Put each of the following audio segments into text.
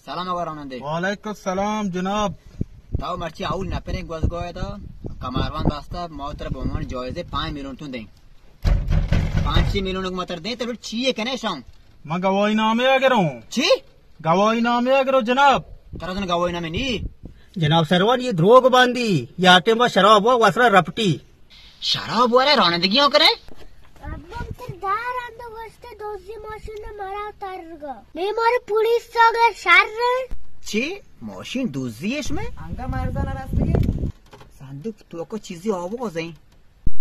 سلام آقا رانندہ۔ وعلیکم السلام جناب۔ تو مرچی اول نپریں گوزگوئے تو کماروان داستا، ما ترا بہ عنوان جائزے پانچ میلیون تومن دیں۔ پانچ میلیون کو متر دیں، تو چی ئے کنے شام؟ من گواہی نامہ ءَ گروں۔ چی؟ گواہی نامہ ءَ گروں جناب۔ ترا دن گواہی نامہ نی؟ جناب سروان، یہ دروگ باندی، یا ٹیم با شراب ہوا، وسرا رپٹی۔ شراب وارے رانندگی ہوں کرے؟ ابا تر دار اندو گوشتے دوزی ماشین مارا ترگا۔ نی مارے پولیس ساگے شر رہے۔ چی؟ ماشین دوزی اش میں؟ انگا مرزا نہ رستگی۔ صندوق تو کو چیزی آواز ہیں۔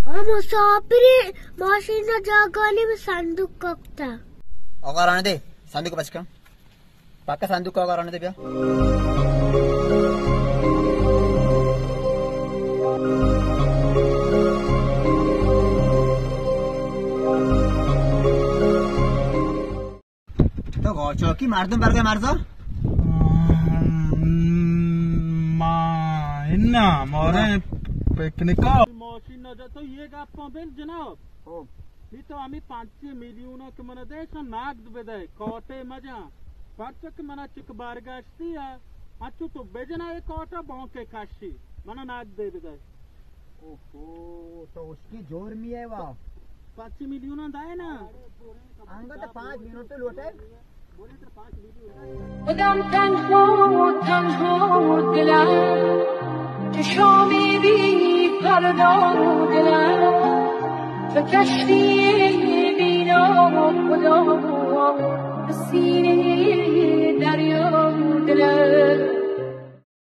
ہم مسافری ماشین جاگانی میں صندوق کپتا۔ آقا رانندہ، صندوق بچکا۔ پاکا صندوق آقا رانندہ بیا۔ تو گوچوکی مردم برگے مرزا؟ ما انا مارے پکنکا۔ ماشین نہ جا تو یہ گپاں بل جناب۔ ہو۔ نی تو ہمیں پانچ میلیون کہ من دے، شان نقد بدے، کاٹے مجا۔ پرچہ کہ منا چک بارگشتی ہے، اچو تو بجنا یہ کاٹا بانک کشی، منا نقد دے بدے۔ اوہو، تو اس کی جرمی ہے وا۔ پانچ میلیون دائے نا۔ انگت پانچ میلیون تو لوٹے۔ خودم تنها و تنها دلم، چشامی بی پردا دلم، به کشتی بینا خدا، به سینهٔ دریا دلم.